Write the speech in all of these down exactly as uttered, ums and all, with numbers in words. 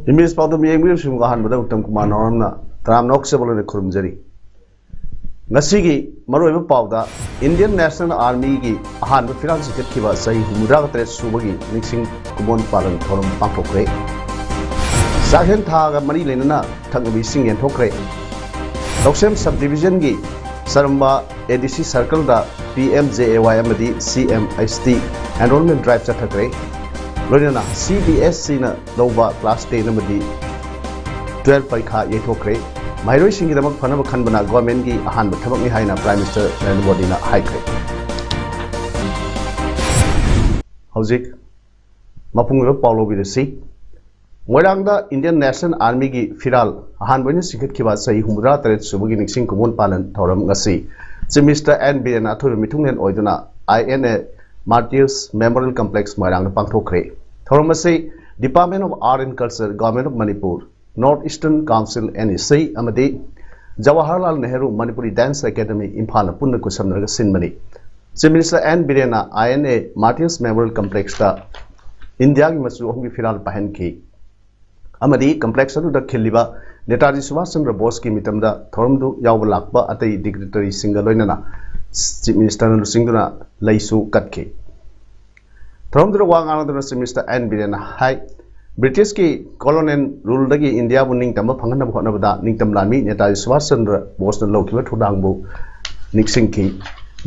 ꯏꯝꯕꯤꯁ ꯄꯥꯎꯗꯝ ꯌꯦꯡꯕꯤꯔꯤꯕꯁꯤꯡꯕꯨ ꯑꯍꯥꯟꯕꯗ ꯎꯇꯝ ꯀꯨꯃꯥꯔ ꯅꯥꯎꯔꯝꯅ ꯇꯔꯥꯝꯅ ꯑꯣꯛꯆꯕ ꯂꯣꯏꯅ ꯈꯨꯔꯨꯝꯖꯔꯤ꯫ ꯉꯁꯤꯒꯤ ꯃꯔꯨꯑꯣꯏꯕ ꯄꯥꯎꯗ, Indian National Armyꯒꯤ ꯑꯍꯥꯟꯕ ꯐꯤꯔꯥꯜ ꯆꯤꯡꯈꯠꯈꯤꯕ ꯆꯍꯤ ꯍꯨꯝꯐꯨꯇꯔꯥ ꯇꯔꯦꯠ ꯁꯨꯕꯒꯤ ꯅꯤꯡꯁꯤꯡ ꯀꯨꯝꯑꯣꯟ ꯄꯥꯂꯟ ꯊꯧꯔꯝ ꯄꯥꯡꯊꯣꯛꯈ꯭ꯔꯦ꯫ ꯆꯥꯛꯍꯦꯟ ꯊꯥꯒ ꯃꯔꯤ ꯂꯩꯅꯅ ꯊꯛꯅꯕ ꯏꯁꯤꯡ ꯌꯦꯟꯊꯣꯛꯈ꯭ꯔꯦ꯫ ꯂꯧꯁꯦꯝ Sub Divisionꯒꯤ ꯆꯔꯝꯕ ADC Circleꯗ PMJAY ꯑꯃꯗꯤ CMHT Enrollment Drive ꯆꯠꯊꯈ꯭ꯔꯦ꯫ ꯂꯣꯏꯅꯅ CBSEꯅ ꯂꯧꯕ class ten ꯑꯃꯗꯤ twelve ꯄꯔꯤꯈꯥ ꯌꯩꯊꯣꯛꯈ꯭ꯔꯦ꯫ ꯃꯍꯩꯔꯣꯏꯁꯤꯡꯒꯤꯗꯃꯛ ꯐꯅꯕ ꯈꯟꯕꯅ governmentꯀꯤ ꯑꯍꯥꯟꯕ ꯊꯕꯛꯅꯤ ꯍꯥꯏꯅ Prime Minister ꯅꯔꯦꯟꯗ꯭ꯔ ꯃꯣꯗꯤꯅ ꯍꯥꯏꯈ꯭ꯔꯦ꯫ ꯍꯧꯖꯤꯛ ꯃꯄꯨꯡ ꯑꯣꯏꯕ ꯄꯥꯎ ꯂꯧꯕꯤꯔꯁꯤ꯫ ꯃꯣꯏꯔꯥꯡꯗ Indian National Armyꯒꯤ ꯐꯤꯔꯥꯜ ꯑꯍꯥꯟꯕ ꯑꯣꯏꯅ ꯆꯤꯡꯈꯠꯈꯤꯕ ꯆꯍꯤ ꯍꯨꯝꯐꯨꯇꯔꯥ ꯇꯔꯦꯠ ꯁꯨꯕꯒꯤ ꯅꯤꯡꯁꯤꯡ ꯀꯨꯝꯑꯣꯟ ꯄꯥꯂꯟ ꯊꯧꯔꯝ ꯉꯁꯤ Chief Minister ꯑꯦꯟ ꯕꯤꯔꯦꯟꯅ ꯑꯊꯣꯏꯕ ꯃꯤꯊꯨꯡꯂꯦꯟ ꯑꯣꯏꯗꯨꯅ INA Martyrs Memorial Complex ꯃꯣꯏꯔꯥꯡꯗ ꯄꯥꯡꯊꯣꯛꯈ꯭ꯔꯦ꯫ ꯊꯧꯔꯝ ꯑꯁꯤ Department of Art and Culture, Government of Manipur, North Eastern Council, NEC, ꯑꯃꯗꯤ ꯖꯋꯥꯍꯔꯂꯥꯜ ꯅꯦꯍꯔꯨ ꯃꯅꯤꯄꯨꯔꯤ Dance Academy, ꯏꯝꯐꯥꯜꯅ ꯄꯨꯟꯅ ꯈꯨꯠꯁꯝꯅꯔꯒ ꯁꯤꯟꯕꯅꯤ꯫ Chief Minister ꯑꯦꯟ ꯕꯤꯔꯦꯟꯅ INA Martyrs Memorial Complexꯇ ꯏꯟꯗꯤꯌꯥꯒꯤ ꯃꯆꯨ ꯑꯍꯨꯝꯒꯤ ꯐꯤꯔꯥꯜ ꯄꯥꯏꯍꯟꯈꯤ ꯑꯃꯗꯤ complex ꯑꯗꯨꯗ ꯈꯤꯜꯂꯤꯕ ꯅꯦꯇꯥꯖꯤ ꯁꯨꯚꯥꯁ ꯆꯟꯗ꯭ꯔ ꯕꯣꯁꯀꯤ ꯃꯤꯇꯝꯗ ꯊꯧꯔꯝꯗꯨ ꯌꯥꯎꯕ ꯂꯥꯛꯄ ꯑꯇꯩ dignitaryꯁꯤꯡꯒ ꯂꯣꯏꯅꯅ Chief Ministerꯅ ꯂꯨꯆꯤꯡꯗꯨꯅ ꯂꯩꯁꯨ ꯀꯠꯈꯤ꯫ ꯊꯧꯔꯝꯗꯨꯗ ꯋꯥ ꯉꯥꯡꯂꯗꯨꯅ Chief Minister ꯑꯦꯟ ꯕꯤꯔꯦꯟꯅ ꯍꯥꯏ, Britishꯀꯤ colonial ruleꯗꯒꯤ ꯏꯟꯗꯤꯌꯥꯕꯨ ꯅꯤꯡꯇꯝꯕ ꯐꯪꯍꯟꯅꯕ ꯍꯣꯠꯅꯕꯗ ꯅꯤꯡꯇꯝ ꯂꯥꯟꯃꯤ ꯅꯦꯇꯥꯖꯤ ꯁꯨꯚꯥꯁ ꯆꯟꯗ꯭ꯔ ꯕꯣꯁꯅ ꯂꯧꯈꯤꯕ ꯊꯧꯗꯥꯡꯕꯨ ꯅꯤꯡꯁꯤꯡꯈꯤ꯫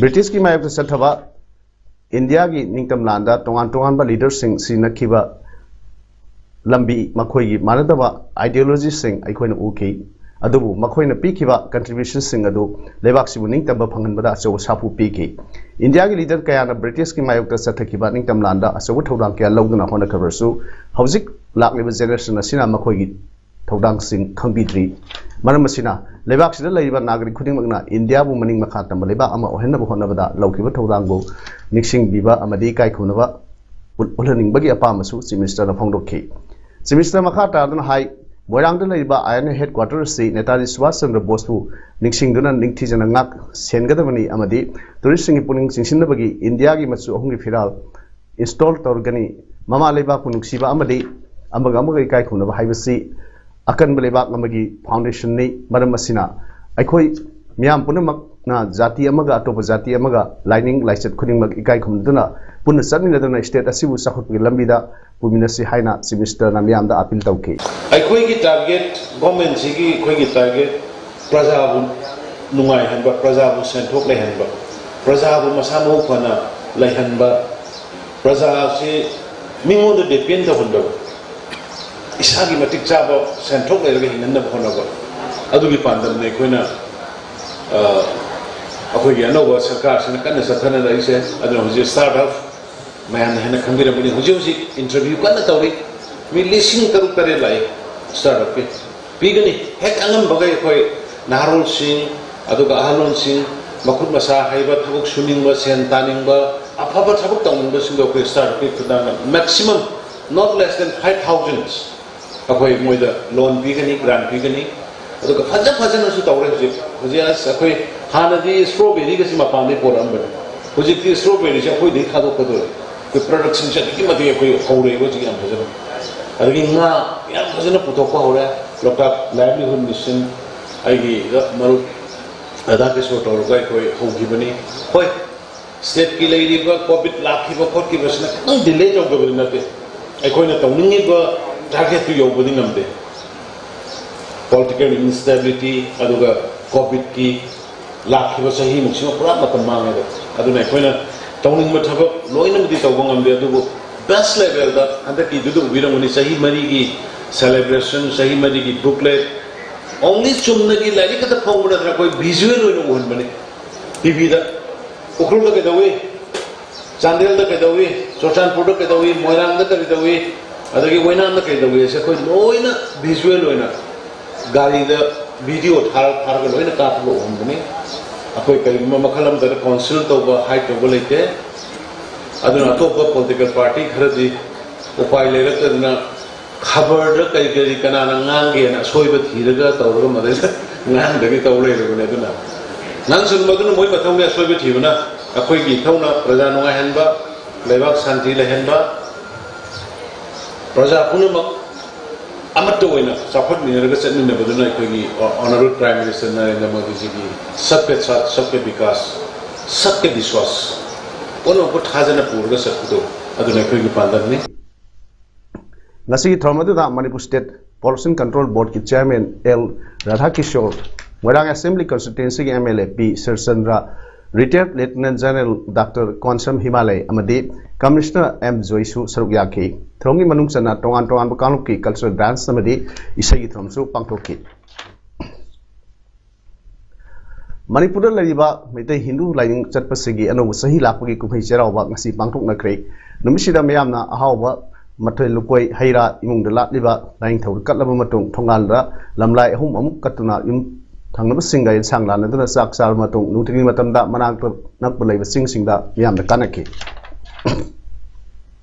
Britishꯀꯤ ꯃꯥꯌꯣꯛꯇ ꯆꯠꯊꯕ ꯏꯟꯗꯤꯌꯥꯒꯤ ꯅꯤꯡꯇꯝ ꯂꯥꯟꯗ ꯇꯣꯉꯥꯟ ꯇꯣꯉꯥꯟꯕ leaderꯁꯤꯡ ꯁꯤꯖꯤꯟꯅꯈꯤꯕ ꯂꯝꯕꯤ, ꯃꯈꯣꯏꯒꯤ ꯃꯥꯟꯅꯗꯕ ideologyꯁꯤꯡ ꯑꯩꯈꯣꯏꯅ ꯎꯈꯤ꯫ ꯑꯗꯨꯕꯨ ꯃꯈꯣꯏꯅ ꯄꯤꯈꯤꯕ contributionꯁꯤꯡ ꯑꯗꯨ ꯂꯩꯕꯥꯛꯁꯤꯕꯨ ꯅꯤꯡꯇꯝꯕ ꯐꯪꯍꯟꯕꯗ ꯑꯆꯧꯕ ꯁꯥꯐꯨ ꯄꯤꯈꯤ꯫ ꯏꯟꯗꯤꯌꯥꯒꯤ leader ꯀꯌꯥꯅ Britishꯀꯤ ꯃꯥꯌꯣꯛꯇ ꯆꯠꯊꯈꯤꯕ ꯅꯤꯡꯇꯝ ꯂꯥꯟꯗ ꯑꯆꯧꯕ ꯊꯧꯗꯥꯡ ꯀꯌꯥ ꯂꯧꯗꯨꯅ ꯍꯣꯠꯅꯈ꯭ꯔꯕꯁꯨ, ꯍꯧꯖꯤꯛ ꯂꯥꯛꯂꯤꯕ generation ꯑꯁꯤꯅ ꯃꯈꯣꯏꯒꯤ ꯊꯧꯗꯥꯡꯁꯤꯡ ꯈꯪꯕꯤꯗ꯭ꯔꯤ꯫ ꯃꯔꯝ ꯑꯁꯤꯅ, ꯂꯩꯕꯥꯛꯁꯤꯗ ꯂꯩꯔꯤꯕ ꯅꯥꯒꯔꯤꯛ ꯈꯨꯗꯤꯡꯃꯛꯅ ꯏꯟꯗꯤꯌꯥꯕꯨ ꯃꯅꯤꯡ ꯃꯈꯥ ꯇꯝꯕ ꯂꯩꯕꯥꯛ ꯑꯃ ꯑꯣꯏꯍꯟꯅꯕ ꯍꯣꯠꯅꯕꯗ ꯂꯧꯈꯤꯕ ꯊꯧꯗꯥꯡꯕꯨ ꯅꯤꯡꯁꯤꯡꯕꯤꯕ ꯑꯃꯗꯤ ꯏꯀꯥꯏ ꯈꯨꯝꯅꯕ ꯎꯠ-, ꯎꯠꯍꯟꯅꯤꯡꯕꯒꯤ ꯑꯄꯥꯝꯕꯁꯨ Chief Ministerꯅ ꯐꯣꯡꯗꯣꯛꯈꯤ꯫ Chief Minister ꯃꯈꯥ ꯇꯥꯗꯨꯅ ꯍꯥꯏ, ꯃꯣꯏꯔꯥꯡꯗ ꯂꯩꯔꯤꯕ INA headquarter ꯑꯁꯤ ꯅꯦꯇꯥꯖꯤ ꯁꯨꯚꯥꯁ ꯆꯟꯗ꯭ꯔ ꯕꯣꯁꯄꯨ ꯅꯤꯡꯁꯤꯡꯗꯨꯅ ꯅꯤꯡꯊꯤꯖꯅ ꯉꯥꯛ ꯁꯦꯟꯒꯗꯕꯅꯤ ꯑꯃꯗꯤ touristꯁꯤꯡꯒꯤ ꯄꯨꯛꯅꯤꯡ ꯆꯤꯡꯁꯤꯟꯅꯕꯒꯤ ꯏꯟꯗꯤꯌꯥꯒꯤ ꯃꯆꯨ ꯑꯍꯨꯝꯒꯤ ꯐꯤꯔꯥꯜ install ꯇꯧꯔꯒꯅꯤ꯫ ꯃꯃꯥ ꯂꯩꯕꯥꯛꯄꯨ ꯅꯨꯡꯁꯤꯕ ꯑꯃꯗꯤ ꯑꯃꯒ ꯑꯃꯒ ꯏꯀꯥꯏ ꯈꯨꯝꯅꯕ ꯍꯥꯏꯕꯁꯤ ꯑꯀꯟꯕ ꯂꯩꯕꯥꯛ ꯑꯃꯒꯤ foundationꯅꯤ꯫ ꯃꯔꯝ ꯑꯁꯤꯅ, ꯑꯩꯈꯣꯏ ꯃꯤꯌꯥꯝ ꯄꯨꯝꯅꯃꯛꯅ ꯖꯥꯇꯤ ꯑꯃꯒ ꯑꯇꯣꯞꯄ ꯖꯥꯇꯤ ꯑꯃꯒ, ꯂꯥꯏꯅꯤꯡ ꯂꯥꯏꯆꯠ ꯈꯨꯗꯤꯡꯃꯛ ꯏꯀꯥꯏ ꯈꯨꯝꯅꯗꯨꯅ ꯄꯨꯟꯅ ꯆꯠꯃꯤꯟꯅꯗꯨꯅ state ꯑꯁꯤꯕꯨ ꯆꯥꯎꯈꯠꯄꯒꯤ ꯂꯝꯕꯤꯗ ꯄꯨꯃꯤꯟꯅꯁꯤ ꯍꯥꯏꯅ Chief Ministerꯅ ꯃꯤꯌꯥꯝꯗ appeal ꯇꯧꯈꯤ꯫ ꯑꯩꯈꯣꯏꯒꯤ target, governmentꯁꯤꯒꯤ ꯑꯩꯈꯣꯏꯒꯤ target ꯄ꯭ꯔꯖꯥꯕꯨ ꯅꯨꯡꯉꯥꯏꯍꯟꯕ, ꯄ꯭ꯔꯖꯥꯕꯨ ꯁꯦꯟꯊꯣꯛ ꯂꯩꯍꯟꯕ, ꯄ꯭ꯔꯖꯥꯕꯨ ꯃꯁꯥ ꯃꯎ ꯐꯅ ꯂꯩꯍꯟꯕ, ꯄ꯭ꯔꯖꯥꯁꯤ ꯃꯤꯉꯣꯟꯗ depend ꯇꯧꯍꯟꯗꯕ, ꯏꯁꯥꯒꯤ ꯃꯇꯤꯛ ꯆꯥꯕ ꯁꯦꯟꯊꯣꯛ ꯂꯩꯔꯒ ꯍꯤꯡꯍꯟꯅꯕ ꯍꯣꯠꯅꯕ, ꯑꯗꯨꯒꯤ ꯄꯥꯟꯗꯝꯅꯤ ꯑꯩꯈꯣꯏꯅ, ꯑ, ꯑꯩꯈꯣꯏꯒꯤ ꯑꯅꯧꯕ ꯁꯔꯀꯥꯔꯁꯤꯅ ꯀꯟꯅ ꯆꯠꯊꯅꯔꯛꯏꯁꯦ꯫ ꯑꯗꯨꯅ ꯍꯧꯖꯤꯛ startup ꯃꯌꯥꯝꯅ ꯍꯦꯟꯅ ꯈꯪꯕꯤꯔꯝꯒꯅꯤ꯫ ꯍꯧꯖꯤꯛ ꯍꯧꯖꯤꯛ interview ꯀꯟꯅ ꯇꯧꯔꯤ꯫ ꯃꯤ ꯂꯤꯁꯤꯡ ꯇꯔꯨꯛ ꯇꯔꯦꯠ ꯂꯥꯛꯏ startupꯀꯤ꯫ ꯄꯤꯒꯅꯤ꯫ ꯍꯦꯛ ꯑꯉꯝꯕꯒꯩ ꯑꯩꯈꯣꯏ ꯅꯍꯥꯔꯣꯜꯁꯤꯡ, ꯑꯗꯨꯒ ꯑꯍꯜꯂꯣꯟꯁꯤꯡ, ꯃꯈꯨꯠ ꯃꯁꯥ ꯍꯩꯕ, ꯊꯕꯛ ꯁꯨꯅꯤꯡꯕ, ꯁꯦꯟ ꯇꯥꯅꯤꯡꯕ, ꯑꯐꯕ ꯊꯕꯛ ꯇꯧꯅꯤꯡꯕꯁꯤꯡꯗꯣ ꯑꯩꯈꯣꯏ startupꯀꯤ ꯈꯨꯠꯊꯥꯡꯗ maximum, not less than five thousand ꯑꯩꯈꯣꯏ ꯃꯣꯏꯗ loan ꯄꯤꯒꯅꯤ, grant ꯄꯤꯒꯅꯤ꯫ ꯑꯗꯨꯒ ꯐꯖ ꯐꯖꯅꯁꯨ ꯇꯧꯔꯦ ꯍꯧꯖꯤꯛ꯫ ꯍꯧꯖꯤꯛ ꯑꯁ ꯑꯩꯈꯣꯏ ꯍꯥꯟꯅꯗꯤ strawberryꯒꯁꯤ ꯃꯄꯥꯟꯗꯒꯤ ꯄꯨꯔꯛꯑꯝꯕꯅꯤ꯫ ꯍꯧꯖꯤꯛꯇꯤ strawberryꯁꯦ ꯑꯩꯈꯣꯏꯗꯒꯤ ꯊꯥꯗꯣꯛꯀꯗꯧꯔꯦ꯫ ꯑꯩꯈꯣꯏ productionꯁꯦ ꯑꯗꯨꯛꯀꯤ ꯃꯇꯤꯛ ꯑꯩꯈꯣꯏ ꯍꯧꯔꯛꯑꯦꯕ ꯍꯧꯖꯤꯛ ꯌꯥꯝ ꯐꯖꯅ꯫ ꯑꯗꯒꯤ ꯉꯥ ꯌꯥꯝ ꯐꯖꯅ ꯄꯨꯊꯣꯛꯄ ꯍꯧꯔꯦ꯫ ꯂꯣꯛꯇꯥꯛ livelihood mission ꯑꯩꯒꯤ ꯃꯔꯨꯞ ꯔꯥꯙꯥ ꯀꯤꯁꯣꯔ ꯇꯧꯔꯒ ꯑꯩꯈꯣꯏ ꯍꯧꯈꯤꯕꯅꯤ꯫ ꯍꯣꯏ, stateꯀꯤ ꯂꯩꯔꯤꯕ COVID ꯂꯥꯛꯈꯤꯕ ꯈꯣꯠꯈꯤꯕꯁꯤꯅ ꯈꯤꯇꯪ delay ꯇꯧꯗꯕꯗꯤ ꯅꯠꯇꯦ꯫ ꯑꯩꯈꯣꯏꯅ ꯇꯧꯅꯤꯡꯉꯤꯕ targetꯇꯨ ꯌꯧꯕꯗꯤ ꯉꯝꯗꯦ꯫ Political instability, ꯑꯗꯨꯒ COVIDꯀꯤ ꯂꯥꯛꯈꯤꯕ ꯆꯍꯤꯃꯨꯛꯁꯤꯃ ꯄꯨꯔꯥ ꯃꯇꯝ ꯃꯥꯡꯉꯦꯕ꯫ ꯑꯗꯨꯅ ꯑꯩꯈꯣꯏꯅ ꯇꯧꯅꯤꯡꯕ ꯊꯕꯛ ꯂꯣꯏꯅꯃꯛꯇꯤ ꯇꯧꯕ ꯉꯝꯗꯦ, ꯑꯗꯨꯕꯨ best levelꯗ ꯍꯟꯗꯛꯀꯤꯗꯨꯗ ꯎꯕꯤꯔꯝꯒꯅꯤ, ꯆꯍꯤ ꯃꯔꯤꯒꯤ celebration, ꯆꯍꯤ ꯃꯔꯤꯒꯤ booklet, ꯑꯣꯡꯂꯤ ꯆꯨꯝꯅꯒꯤ ꯂꯥꯏꯔꯤꯛ ꯈꯛꯇ ꯐꯣꯡꯕ ꯅꯠꯇꯅ ꯑꯩꯈꯣꯏ ꯚꯤꯖꯨꯋꯦꯜ ꯑꯣꯏꯅ ꯎꯍꯟꯕꯅꯤ꯫ ꯇꯤꯚꯤꯗ ꯎꯈ꯭ꯔꯨꯜꯗ ꯀꯩꯗꯧꯏ, ꯆꯥꯟꯗꯦꯜꯗ ꯀꯩꯗꯧꯏ, ꯆꯨꯔꯆꯥꯟꯄꯨꯔꯗ ꯀꯩꯗꯧꯏ, ꯃꯣꯏꯔꯥꯡꯗ ꯀꯔꯤ ꯇꯧꯏ, ꯑꯗꯒꯤ ꯑꯣꯏꯅꯥꯝꯗ ꯀꯩꯗꯧꯏ ꯍꯥꯏꯁꯦ ꯑꯩꯈꯣꯏ ꯂꯣꯏꯅ ꯚꯤꯖꯨꯋꯦꯜ ꯑꯣꯏꯅ ꯒꯥꯔꯤꯗ ꯚꯤꯗꯤꯑꯣ ꯊꯥꯔ ꯊꯥꯔꯒ ꯂꯣꯏꯅ ꯀꯥꯞꯄꯒ ꯎꯍꯟꯕꯅꯤ꯫ ꯑꯩꯈꯣꯏ ꯀꯔꯤꯒꯨꯝꯕ ꯃꯈꯜ ꯑꯃꯗ ꯀꯥꯎꯟꯁꯤꯜ ꯇꯧꯕ, ꯍꯥꯏꯠ ꯇꯧꯕ ꯂꯩꯇꯦ꯫ ꯑꯗꯨꯅ ꯑꯇꯣꯞꯄ ꯄꯣꯂꯤꯇꯤꯀꯦꯜ ꯄꯥꯔꯇꯤ ꯈꯔꯗꯤ ꯎꯄꯥꯏ ꯂꯩꯔꯛꯇꯗꯅ ꯈꯕꯔꯗ ꯀꯔꯤ ꯀꯔꯤ ꯀꯅꯥꯅ ꯉꯥꯡꯒꯦꯅ ꯑꯁꯣꯏꯕ ꯊꯤꯔꯒ ꯇꯧꯔꯒ ꯃꯗꯩꯗ ꯉꯥꯡꯗꯒꯤ ꯇꯧ ꯂꯩꯔꯕꯅꯦ꯫ ꯑꯗꯨꯅ ꯉꯥꯡꯁꯤꯟꯕꯗꯨꯅ ꯃꯣꯏ ꯃꯊꯧꯅꯦ꯫ ꯑꯁꯣꯏꯕ ꯊꯤꯕꯅ ꯑꯩꯈꯣꯏꯒꯤ ꯏꯊꯧꯅ ꯄ꯭ꯔꯖꯥ ꯅꯨꯡꯉꯥꯏꯍꯟꯕ, ꯂꯩꯕꯥꯛ ꯁꯥꯟꯇꯤ ꯂꯩꯍꯟꯕ, ꯄ꯭ꯔꯖꯥ ꯄꯨꯝꯅꯃꯛ ꯑꯃꯠꯇ ꯑꯣꯏꯅ ꯆꯥꯎꯈꯠꯃꯤꯟꯅꯔꯒ ꯆꯠꯃꯤꯟꯅꯕꯗꯨꯅ ꯑꯩꯈꯣꯏꯒꯤ ꯑꯣꯅꯔꯦꯕꯜ ꯄ꯭ꯔꯥꯏꯝ ꯃꯤꯅꯤꯁꯇꯔ ꯅꯔꯦꯟꯗ꯭ꯔ ꯃꯣꯗꯤꯖꯤꯒꯤ ꯁꯕꯀꯦ ꯁꯥꯊ ꯁꯕꯀꯦ ꯕꯤꯀꯥꯁ ꯁꯕꯀꯦ ꯕꯤꯁ꯭ꯋꯥꯁ ꯄꯨꯝꯅꯃꯛꯄꯨ ꯊꯥꯖꯅ ꯄꯨꯔꯒ ꯆꯠꯄꯗꯣ ꯑꯗꯨꯅ ꯑꯩꯈꯣꯏꯒꯤ ꯄꯥꯟꯗꯝꯅꯤ꯫ ꯉꯁꯤꯒꯤ ꯊꯧꯔꯝ ꯑꯗꯨꯗ ꯃꯅꯤꯄꯨꯔ ꯁ꯭ꯇꯦꯠ ꯄꯣꯂꯨꯁꯟ ꯀꯟꯇ꯭ꯔꯣꯜ ꯕꯣꯔꯗꯀꯤ chairman L Radhakishore, Moirang assembly ꯀꯟꯁꯇꯤꯇ꯭ꯋꯦꯟꯁꯤꯒꯤ M L A P Sirachandra, retired lieutenant general doctor Konsam Himalay ꯑꯃꯗꯤ ꯀꯃꯤꯁꯅꯔ ꯑꯦꯝ ꯖꯣꯏꯁꯨ ꯁꯔꯨꯛ ꯌꯥꯈꯤ꯫ ꯊꯧꯔꯝꯒꯤ ꯃꯅꯨꯡ ꯆꯟꯅ ꯇꯣꯉꯥꯟ ꯇꯣꯉꯥꯟꯕ ꯀꯥꯡꯂꯨꯞꯀꯤ ꯀꯜꯆꯔꯦꯜ ꯗꯥꯟꯁ ꯑꯃꯗꯤ ꯏꯁꯩꯒꯤ ꯊꯧꯔꯝꯁꯨ ꯄꯥꯡꯊꯣꯛꯈꯤ꯫ ꯃꯅꯤꯄꯨꯔꯗ ꯂꯩꯔꯤꯕ ꯃꯩꯇꯩ ꯍꯤꯟꯗꯨ ꯂꯥꯏꯅꯤꯡ ꯆꯠꯄꯁꯤꯡꯒꯤ ꯑꯅꯧꯕ ꯆꯍꯤ ꯂꯥꯛꯄꯒꯤ ꯀꯨꯝꯍꯩ ꯆꯩꯔꯥꯎꯕ ꯉꯁꯤ ꯄꯥꯡꯊꯣꯛꯅꯈ꯭ꯔꯦ꯫ ꯅꯨꯃꯤꯠꯁꯤꯗ ꯃꯤꯌꯥꯝꯅ ꯑꯍꯥꯎꯕ ꯃꯊꯦꯜ ꯂꯨꯀꯣꯏ, ꯍꯩ ꯔꯥ, ꯏꯃꯨꯡꯗ ꯂꯥꯠꯂꯤꯕ ꯂꯥꯏꯅꯤꯡꯊꯧꯗ ꯀꯠꯂꯕ ꯃꯇꯨꯡ ꯊꯣꯡꯒꯥꯜꯗ ꯂꯝꯂꯥꯏ ꯑꯍꯨꯝ ꯑꯃꯨꯛ ꯀꯠꯇꯨꯅ ꯌꯨꯝ ꯊꯪꯅꯕꯁꯤꯡꯒ ꯌꯦꯟꯁꯥꯡ ꯂꯥꯟꯅꯗꯨꯅ ꯆꯥꯛ ꯆꯥꯔꯕ ꯃꯇꯨꯡ ꯅꯨꯡꯊꯤꯜꯒꯤ ꯃꯇꯝꯗ ꯃꯅꯥꯛꯇ ꯅꯛꯄ ꯂꯩꯕ ꯆꯤꯡꯁꯤꯡꯗ ꯃꯤꯌꯥꯝꯅ ꯀꯥꯅꯈꯤ꯫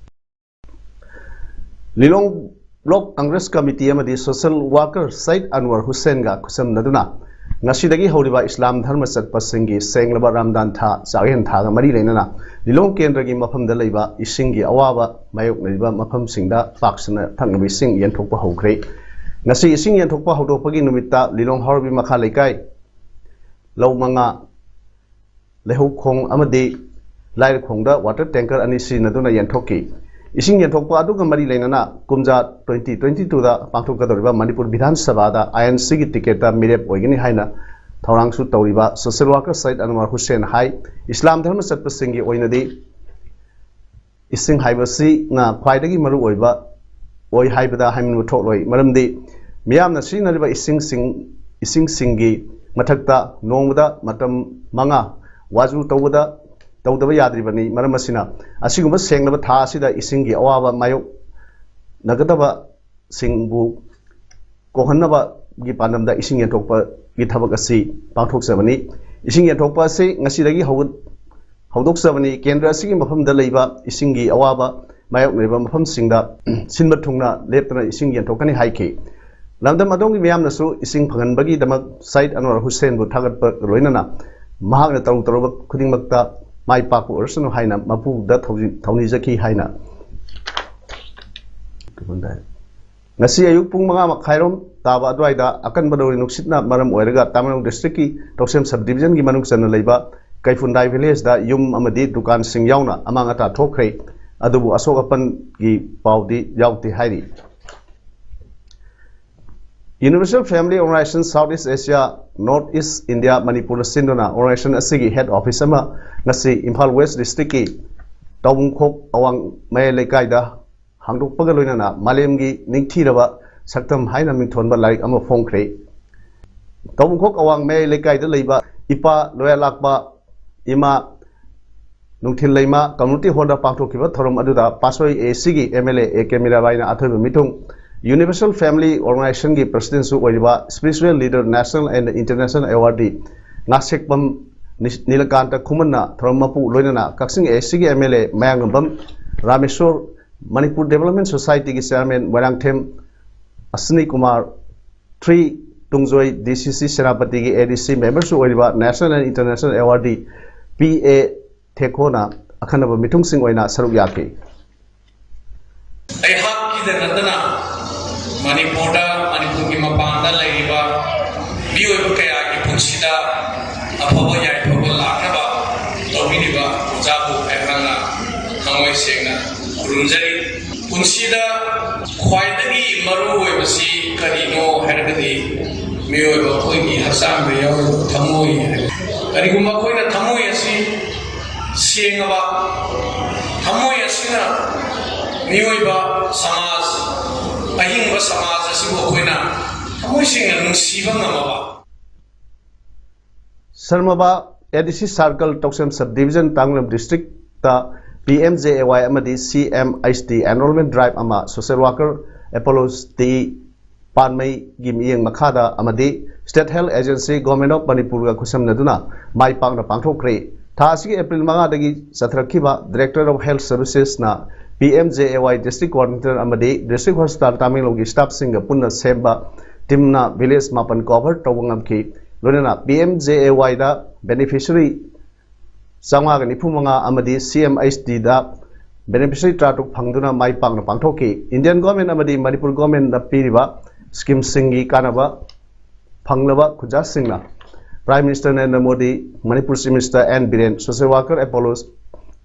ꯂꯤꯂꯣꯡ ꯕ꯭ꯂꯣꯛ ꯀꯪꯒ꯭ꯔꯦꯁ ꯀꯃꯤꯇꯤ ꯑꯃꯗꯤ ꯁꯣꯁꯤꯌꯦꯜ ꯋꯥꯔꯀꯔ ꯁꯌꯤꯗ ꯑꯟꯋꯔ ꯍꯨꯁꯦꯟꯒ ꯈꯨꯠꯁꯝꯅꯗꯨꯅ ꯉꯁꯤꯗꯒꯤ ꯍꯧꯔꯤꯕ ꯏꯁꯂꯥꯝ ꯙꯔꯃ ꯆꯠꯄꯁꯤꯡꯒꯤ ꯁꯦꯡꯂꯕ ꯔꯥꯝꯗꯥꯟ ꯊꯥ ꯆꯥꯛꯍꯦꯟ ꯊꯥꯒ ꯃꯔꯤ ꯂꯩꯅꯅ ꯂꯤꯂꯣꯡ ꯀꯦꯟꯗ꯭ꯔꯒꯤ ꯃꯐꯝꯗ ꯂꯩꯕ ꯏꯁꯤꯡꯒꯤ ꯑꯋꯥꯕ ꯃꯥꯌꯣꯛꯅꯔꯤꯕ ꯃꯐꯝꯁꯤꯡꯗ ꯄꯥꯛ ꯁꯟꯅ ꯊꯛꯅꯕ ꯏꯁꯤꯡ ꯌꯦꯟꯊꯣꯛꯄ ꯍꯧꯈ꯭ꯔꯦ꯫ ꯉꯁꯤ ꯏꯁꯤꯡ ꯌꯦꯟꯊꯣꯛꯄ ꯍꯧꯗꯣꯛꯄꯒꯤ ꯅꯨꯃꯤꯠꯇ ꯂꯤꯂꯣꯡ ꯍꯥꯎꯔꯕꯤ ꯃꯈꯥ ꯂꯩꯀꯥꯏ ꯂꯧ ꯃꯉꯥ, ꯂꯩꯍꯧꯈꯣꯡ ꯑꯃꯗꯤ ꯂꯥꯏꯔꯈꯣꯡꯗ ꯋꯥꯇꯔ ꯇꯦꯡꯀꯔ ꯑꯅꯤ ꯁꯤꯖꯤꯟꯅꯗꯨꯅ ꯌꯦꯟꯊꯣꯛꯈꯤ꯫ ꯏꯁꯤꯡ ꯌꯦꯟꯊꯣꯛꯄ ꯑꯗꯨꯒ ꯃꯔꯤ ꯂꯩꯅꯅ ꯀꯨꯝꯖꯥ ꯇ꯭ꯋꯦꯟꯇꯤ ꯇ꯭ꯋꯦꯟꯇꯤ ꯇꯨꯗ ꯄꯥꯡꯊꯣꯛꯀꯗꯧꯔꯤꯕ ꯃꯅꯤꯄꯨꯔ ꯕꯤꯙꯥꯟ ꯁꯚꯥꯗ ꯑꯥꯏ ꯑꯦꯟ ꯁꯤꯒꯤ ꯇꯤꯀꯦꯠꯇ ꯃꯤꯔꯦꯞ ꯑꯣꯏꯒꯅꯤ ꯍꯥꯏꯅ ꯊꯧꯔꯥꯡꯁꯨ ꯇꯧꯔꯤꯕ ꯁꯣꯁꯤꯌꯦꯜ ꯋꯥꯔꯀꯔ ꯁꯌꯤꯗ ꯑꯟꯋꯔ ꯍꯨꯁꯦꯟ ꯍꯥꯏ, ꯏꯁꯂꯥꯝ ꯙꯔꯃ ꯆꯠꯄꯁꯤꯡꯒꯤ ꯑꯣꯏꯅꯗꯤ ꯏꯁꯤꯡ ꯍꯥꯏꯕꯁꯤꯅ ꯈ꯭ꯋꯥꯏꯗꯒꯤ ꯃꯔꯨꯑꯣꯏꯕ ꯑꯣꯏ ꯍꯥꯏꯕꯗ ꯍꯥꯏꯃꯟꯕ ꯊꯣꯛꯂꯣꯏ꯫ ꯃꯔꯝꯗꯤ ꯃꯤꯌꯥꯝꯅ ꯁꯤꯖꯤꯟꯅꯔꯤꯕ ꯏꯁꯤꯡꯁꯤꯡ, ꯏꯁꯤꯡꯁꯤꯡꯒꯤ ꯃꯊꯛꯇ ꯅꯣꯡꯃꯗ ꯃꯇꯝ ꯃꯉꯥ ꯋꯥꯖꯨ ꯇꯧꯕꯗ, ꯇꯧꯗꯕ ꯌꯥꯗ꯭ꯔꯤꯕꯅꯤ꯫ ꯃꯔꯝ ꯑꯁꯤꯅ, ꯑꯁꯤꯒꯨꯝꯕ ꯁꯦꯡꯂꯕ ꯊꯥ ꯑꯁꯤꯗ ꯏꯁꯤꯡꯒꯤ ꯑꯋꯥꯕ ꯃꯥꯌꯣꯛꯅꯒꯗꯕꯁꯤꯡꯕꯨ ꯀꯣꯛꯍꯟꯅꯕꯒꯤ ꯄꯥꯟꯗꯝꯗ ꯏꯁꯤꯡ ꯌꯦꯟꯊꯣꯛꯄꯒꯤ ꯊꯕꯛ ꯑꯁꯤ ꯄꯥꯡꯊꯣꯛꯆꯕꯅꯤ꯫ ꯏꯁꯤꯡ ꯌꯦꯟꯊꯣꯛꯄ ꯑꯁꯤ ꯉꯁꯤꯗꯒꯤ ꯍꯧꯒꯠ-, ꯍꯧꯗꯣꯛꯆꯕꯅꯤ꯫ ꯀꯦꯟꯗ꯭ꯔ ꯑꯁꯤꯒꯤ ꯃꯐꯝꯗ ꯂꯩꯕ ꯏꯁꯤꯡꯒꯤ ꯑꯋꯥꯕ ꯃꯥꯌꯣꯛꯅꯔꯤꯕ ꯃꯐꯝꯁꯤꯡꯗ ꯁꯤꯟꯕ ꯊꯨꯡꯅ ꯂꯦꯞꯇꯅ ꯏꯁꯤꯡ ꯌꯦꯟꯊꯣꯛꯀꯅꯤ ꯍꯥꯏꯈꯤ꯫ ꯂꯝꯗꯝ ꯑꯗꯣꯝꯒꯤ ꯃꯤꯌꯥꯝꯅꯁꯨ ꯏꯁꯤꯡ ꯐꯪꯍꯟꯕꯒꯤꯗꯃꯛ ꯁꯍꯤꯗ ꯑꯟꯋꯔ ꯍꯨꯁꯦꯟꯕꯨ ꯊꯥꯒꯠꯄꯒ ꯂꯣꯏꯅꯅ ꯃꯍꯥꯛꯅ ꯇꯧꯔꯨ ꯇꯧꯔꯨꯕ ꯈꯨꯗꯤꯡꯃꯛꯇ ꯃꯥꯏ ꯄꯥꯛꯄ ꯑꯣꯏꯔꯁꯅꯨ ꯍꯥꯏꯅ ꯃꯄꯨꯗ ꯊꯧꯖꯤ-, ꯊꯧꯅꯤꯖꯈꯤ ꯍꯥꯏꯅ꯫ ꯉꯁꯤ ꯑꯌꯨꯛ ꯄꯨꯡ ꯃꯉꯥ ꯃꯈꯥꯏꯔꯣꯝ ꯇꯥꯕ ꯑꯗꯨꯋꯥꯏꯗ ꯑꯀꯟꯕ ꯅꯣꯡꯂꯩ ꯅꯨꯡꯁꯤꯠꯅ ꯃꯔꯝ ꯑꯣꯏꯔꯒ ꯇꯃꯦꯡꯂꯣꯡ ꯗꯤꯁꯇ꯭ꯔꯤꯛꯀꯤ ꯇꯧꯁꯦꯝ ꯁꯕ ꯗꯤꯕꯤꯖꯟꯒꯤ ꯃꯅꯨꯡ ꯆꯟꯅ ꯂꯩꯕ ꯀꯩꯐꯨꯟꯗꯥꯏ ꯚꯤꯂꯦꯖꯇ ꯌꯨꯝ ꯑꯃꯗꯤ ꯗꯨꯀꯥꯟꯁꯤꯡ ꯌꯥꯎꯅ ꯑꯃꯥꯡ ꯑꯇꯥ ꯊꯣꯛꯈ꯭ꯔꯦ꯫ ꯑꯗꯨꯕꯨ ꯑꯁꯣꯛ ꯑꯄꯟꯒꯤ ꯄꯥꯎꯗꯤ ꯌꯥꯎꯗꯦ ꯍꯥꯏꯔꯤ꯫ Universal Family Organization South East Asia, North East India, ꯃꯅꯤꯄꯨꯔꯗ ꯁꯤꯟꯗꯨꯅ organization ꯑꯁꯤꯒꯤ head office ꯑꯃ ꯉꯁꯤ ꯏꯝꯐꯥꯜ ꯋꯦꯁ ꯗꯤꯁꯇ꯭ꯔꯤꯛꯀꯤ ꯇꯥꯎꯕꯨꯡꯈꯣꯛ ꯑꯋꯥꯡ ꯃꯌꯥꯏ ꯂꯩꯀꯥꯏꯗ ꯍꯥꯡꯗꯣꯛꯄꯒ ꯂꯣꯏꯅꯅ ꯃꯥꯂꯦꯝꯒꯤ ꯅꯤꯡꯊꯤꯔꯕ ꯁꯛꯇꯝ ꯍꯥꯏꯅ ꯃꯤꯡꯊꯣꯟꯕ ꯂꯥꯏꯔꯤꯛ ꯑꯃ ꯐꯣꯡꯈ꯭ꯔꯦ꯫ ꯇꯥꯎꯕꯨꯡꯈꯣꯛ ꯑꯋꯥꯡ ꯃꯌꯥꯏ ꯂꯩꯀꯥꯏꯗ ꯂꯩꯕ ꯏꯄꯥ ꯂꯣꯌꯥꯂꯥꯛꯄ ꯏꯃꯥ ꯅꯨꯡꯊꯤꯜ ꯂꯩꯃ community hall ꯗ ꯄꯥꯡꯊꯣꯛꯈꯤꯕ ꯊꯧꯔꯝ ꯑꯗꯨꯗ ꯄꯥꯠꯁꯣꯏ ꯑꯦ ꯁꯤꯒꯤ M L A A K ꯃꯤꯔꯥꯕꯥꯏꯅ ꯑꯊꯣꯏꯕ ꯃꯤꯊꯨꯡ, Universal Family Organization ꯒꯤ president ꯁꯨ ꯑꯣꯏꯔꯤꯕ spiritual leader, national and international awardee ꯉꯥꯁꯦꯛꯄꯝ ꯅꯤ-, ꯅꯤꯂꯀꯥꯟꯇ ꯈꯨꯃꯟꯅ ꯊꯧꯔꯝ ꯃꯄꯨ ꯂꯣꯏꯅꯅ ꯀꯛꯆꯤꯡ ꯑꯦ ꯁꯤꯒꯤ M L A Mayanglambam Rameshwar, Manipur development ꯁꯣꯁꯥꯏꯇꯤꯒꯤ chairman Moirangthem Ashni Kumar, three Tungjoy D C C ꯁꯦꯅꯥꯄꯇꯤꯒꯤ ꯑꯦ ꯗꯤ ꯁꯤ member ꯁꯨ ꯑꯣꯏꯔꯤꯕ national and international awardee ꯄꯤ ꯑꯦ ꯊꯦꯈꯣꯅ ꯑꯈꯟꯅꯕ ꯃꯤꯊꯨꯡꯁꯤꯡ ꯑꯣꯏꯅ ꯁꯔꯨꯛ ꯌꯥꯈꯤ꯫ ꯑꯩꯍꯥꯛꯀꯤꯗ ꯅꯠꯇꯅ ꯃꯅꯤꯄꯨꯔꯗ, ꯃꯅꯤꯄꯨꯔꯒꯤ ꯃꯄꯥꯟꯗ ꯂꯩꯔꯤꯕ ꯃꯤꯑꯣꯏꯕ ꯀꯌꯥꯒꯤ ꯄꯨꯟꯁꯤꯗ ꯑꯐꯕ ꯌꯥꯏꯐꯕ ꯂꯥꯛꯅꯕ ꯇꯧꯕꯤꯔꯤꯕ ꯑꯣꯖꯥꯕꯨ ꯑꯩꯍꯥꯛꯅ ꯊꯃꯣꯏ ꯁꯦꯡꯅ ꯈꯨꯔꯨꯝꯖꯔꯤ꯫ ꯄꯨꯟꯁꯤꯗ ꯈ꯭ꯋꯥꯏꯗꯒꯤ ꯃꯔꯨ ꯑꯣꯏꯕꯁꯤ ꯀꯔꯤꯅꯣ ꯍꯥꯏꯔꯒꯗꯤ, ꯃꯤꯑꯣꯏꯕ ꯑꯩꯈꯣꯏꯒꯤ ꯍꯛꯆꯥꯡꯗ ꯌꯥꯎꯔꯤꯕ ꯊꯃꯣꯏ ꯍꯥꯏꯕ꯫ ꯀꯔꯤꯒꯨꯝꯕ ꯑꯩꯈꯣꯏꯅ ꯊꯃꯣꯏ ꯑꯁꯤ ꯁꯦꯡꯉꯕ, ꯊꯃꯣꯏ ꯑꯁꯤꯅ ꯃꯤꯑꯣꯏꯕ, ꯁꯃꯥꯖ, ꯑꯍꯤꯡꯕ ꯁꯃꯥꯖ ꯑꯁꯤꯕꯨ ꯑꯩꯈꯣꯏꯅ ꯊꯃꯣꯏ ꯁꯦꯡꯅ ꯅꯨꯡꯁꯤꯕ ꯉꯝꯃꯕ꯫ ꯁꯔꯃꯕꯥ A D C circle, Tousem subdivision, Tamenglong district P M J A Y ꯑꯃꯗꯤ C M H D enrolment drive ꯑꯃ ꯁꯣꯁꯤꯌꯦꯜ ꯋꯥꯔꯀꯔ ꯑꯦꯄꯣꯂꯣꯁ ꯇꯤ ꯄꯥꯟꯃꯩꯒꯤ ꯃꯤꯠꯌꯦꯡ ꯃꯈꯥꯗ ꯑꯃꯗꯤ State Health Agency, Government of ꯃꯅꯤꯄꯨꯔꯒ ꯈꯨꯠꯁꯝꯅꯗꯨꯅ ꯃꯥꯏ ꯄꯥꯛꯅ ꯄꯥꯡꯊꯣꯛꯈ꯭ꯔꯦ꯫ ꯊꯥ ꯑꯁꯤꯒꯤ ꯑꯦꯄ꯭ꯔꯤꯜ ꯃꯉꯥꯗꯒꯤ ꯆꯠꯊꯔꯛꯈꯤꯕ Director of Health Servicesꯅ P M J A Y District Coordinator ꯑꯃꯗꯤ District Hospital ꯇꯃꯦꯡꯂꯣꯡꯒꯤ staffꯁꯤꯡꯒ ꯄꯨꯟꯅ ꯁꯦꯝꯕ teamꯅ village ꯃꯥꯄꯟ cover ꯇꯧꯕ ꯉꯝꯈꯤ꯫ ꯂꯣꯏꯅꯅ ꯄꯤ ꯑꯦꯝ ꯖꯦ ꯑꯦ ꯋꯥꯏꯗ beneficiary ꯆꯥꯝꯃꯉꯥꯒ ꯅꯤꯐꯨ ꯃꯉꯥ ꯑꯃꯗꯤ ꯁꯤ ꯑꯦꯝ ꯑꯩꯆ ꯗꯤꯗ beneficiary ꯇꯔꯥꯇꯔꯨꯛ ꯐꯪꯗꯨꯅ ꯃꯥꯏ ꯄꯥꯛꯅ ꯄꯥꯡꯊꯣꯛꯈꯤ꯫ Indian Government ꯑꯃꯗꯤ ꯃꯅꯤꯄꯨꯔ Governmentꯅ ꯄꯤꯔꯤꯕ schemeꯁꯤꯡꯒꯤ ꯀꯥꯟꯅꯕ ꯐꯪꯂꯕ ꯈꯨꯟꯖꯥꯁꯤꯡꯅ Prime Minister Narendra Modi, Manipur Chief Minister N Biren, Social Worker Apollos